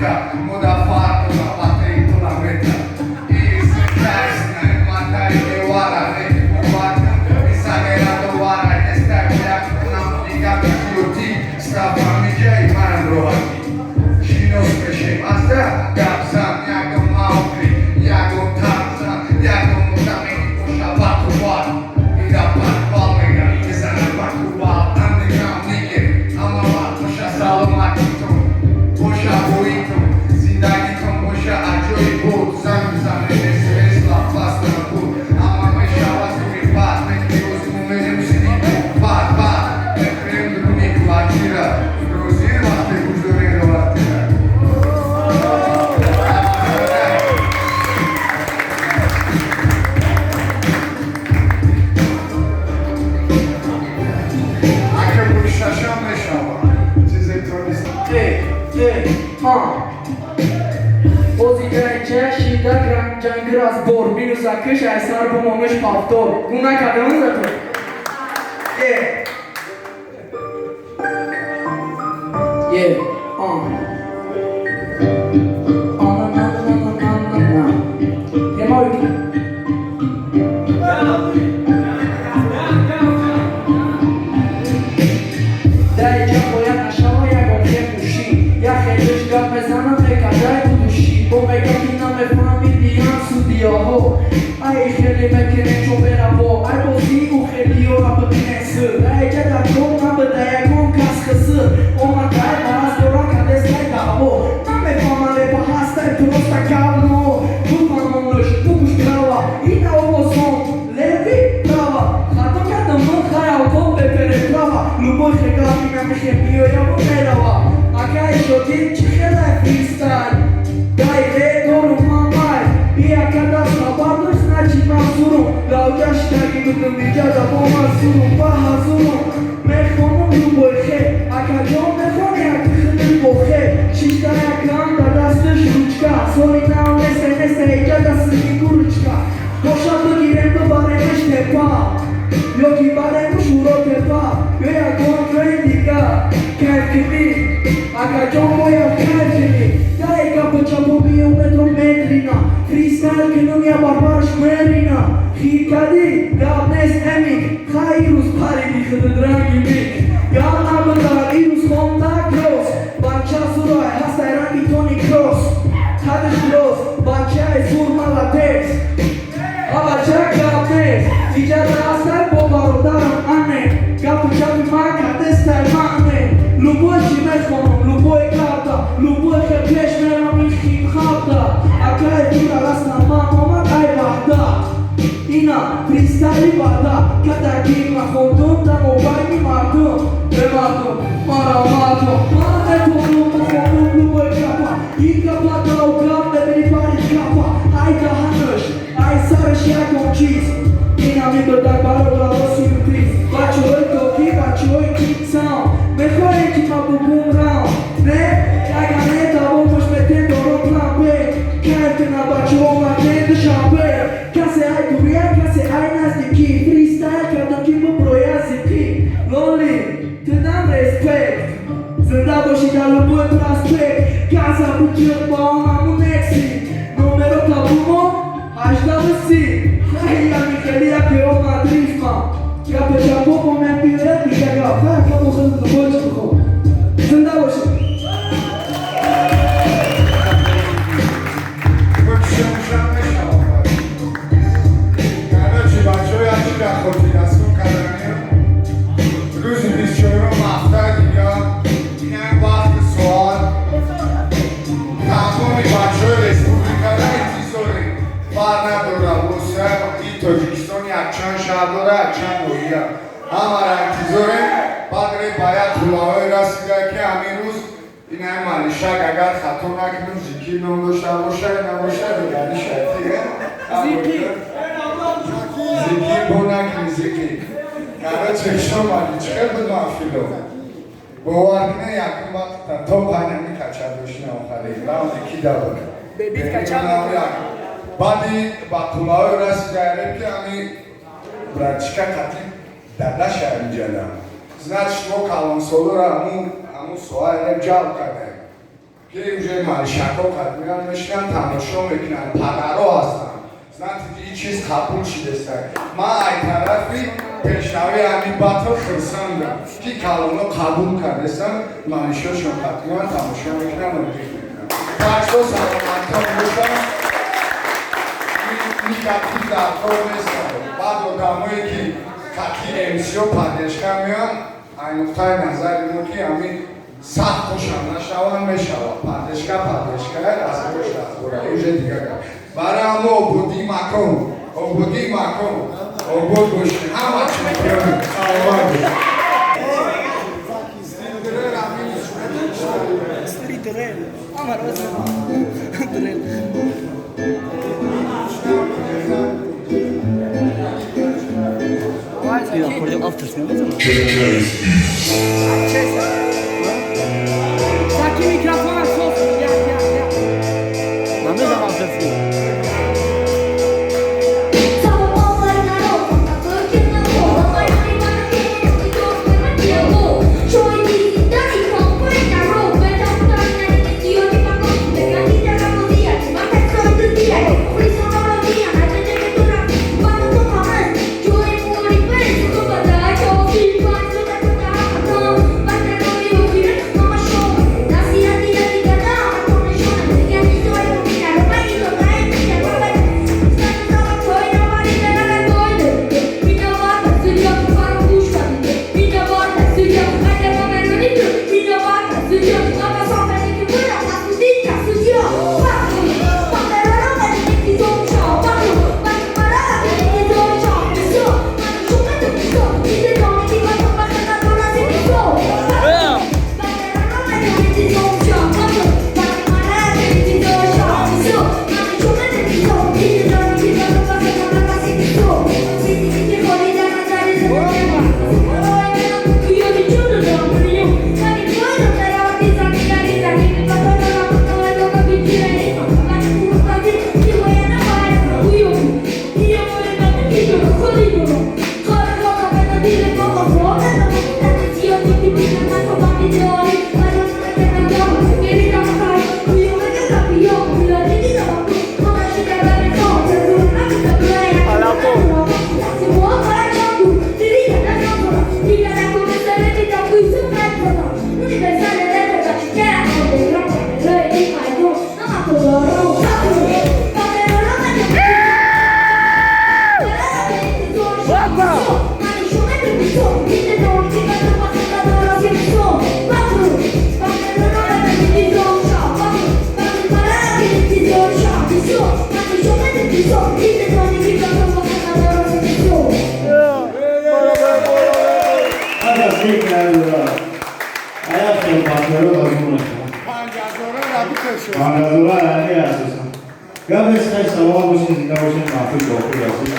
Мета мудаффар вақтаи пула мета. Разбор минус акыш айсар бумонуш повтор. Гуна кадам зато. Yeah. Yeah. На на на на на на. Тема Дай ҷа бояд нашава ягон хе муши. Я хелиш гап мезанам мекадай будуши. Бо мега ки намефаҳмидиям судиёҳо. Ай хеле мекунем чо бераво. Ай бозӣ ӯ хелиёра бибинесу. Дай ҷа дар кор набуда ягон кас хиср. Омадай мараз дора кадестай даъво. Намефаҳмам репа ҳастай просто говно. Бифаҳмонуш бугӯш права. Ина овозон леви права. Хато кардам ман хаялкон бепереправа. Любой хегап ина мехе миёяву мерава. Акай шодин чӣ хелай фристайл. Дай дору мамай. Бия кадас хабар дошт значит ман зурум. Равҷа шидаги будум иҷаза бо ман зурум. Ба ҳазурум мехонум любой хе. Акаҷон мехони як хидр бо хе. Шишта якам дар дасташ ручка. Соли нав несе несе иҷаза сини гуручка. Боша бигирем бибаремаш тепа. Ё ки баремуш уро тепа. Ё ягон ҷои дига. Кайф кунӣ. Акаҷон бояд кайф кунӣ. Дай гапу чапу биёметро медрина. Фристайл кунум я барбарш мерина. Хир кардӣ гап нест эмик. Хай ирӯз париди худат ранги мик. Гап набудар ирӯз хонда кросс. Бача зурай ҳастай ранги Тони Кросс. Қадиш рост бачаи зур молодец. А бача гап нест. Иҷаза ҳастай бо бародарам ане. Гапу чапи ман кадестай маъне. Любой чӣ мехонам, любой гапда, любой хе пеш мерам ин химхабда. Акай дура растам ман омад ай ваҳда. Ина фристайли бада. Кадаки ма хондум дар мобайни мардум. Бе мардум, мара мардум. Ман метонум бихонум любой гапа. Ин гапа дау гап мебини пари капа. Ай даҳанаш, ай сараш ягон чиз. Ина мебурдаг бародаро сюрприз. Бачаҳои токи, бачаҳои киксам. Мехоҳем ки ма бугум рам. Не, агар не давомаш метем дором план Б. Кайф кунам бачаҳо мардем Душанбе. Касе ай дурия, касе ай наздикӣ. Фристайл кардам ки буброя зиқӣ. Лоли, ту дам респект. Зинда бошӣ дар любой проспект. Газа буҷиқ ба онаму некси. Номерота бумо 18-30. Хай хеле яке омад рифма. Гапи чапо бо мебиёяд дига гап. Хай кабо худ любой чӣ бихон. Зинда бошӣ. Короче, бачаҳо як чиза хотиррасон карданем. Рӯзи 24 ҳафта дига инам вақти соат тамоми бачаҳои республикада интизорем. Фарқ надора Русия и Тоҷикистон якчанд шаҳр дора, якчанд ноҳия. Ҳамаро интизорем. Баъд ре ба як хулаҳое расида ки ҳамин рӯз инам Малишак агар хато накунем Зикир ном дошта боша, набоша дигари шайти. Зикир. Зикир бо накунӣ зикир. Короче, шомали чӣ хел буд маҳфило? Бовар кунед якум вақт то панами кача дошина охари. Раунди ки да буд? Бебит кача. Баъди ба қулаҳое расидаем ки ҳами братчика қатӣ дадаша инҷада. Значит, мо калонсолора ҳамун соҳа ҷалб кардаем. Ки уже малишако қад меян, мешинан, тамошо мекунанд, падаро ҳастанд. Значит, ин чиз қабул шидеста. Ман ай тарафи пешравии ҳамин батл хурсандам, ки калоно қабул кардестанд, малишошон қад меян, тамошо мекунанд, отдых мекунанд. Так что саломаттон бошанд. Негатив дар кор нестанд. Баъд одамое, ки кати МСО поддержка меян, ай нуқтаи назари мо, ки ҳамин сахт хушам нашаванд, мешавад. Поддержка поддержка, разборш разбора, уже дигар гап. Барои ҳамо ободии макон, ободии макон, обод бошед, ҳама чемпиони, саломат бошед. Заки, микрофона соф, як, як, як. Намедам авторский. 5000 ра бикашо. 5000 яъне асосан. Гап нест, хеле саломат бошед, зинда бошед, маҳфил ба охир расид.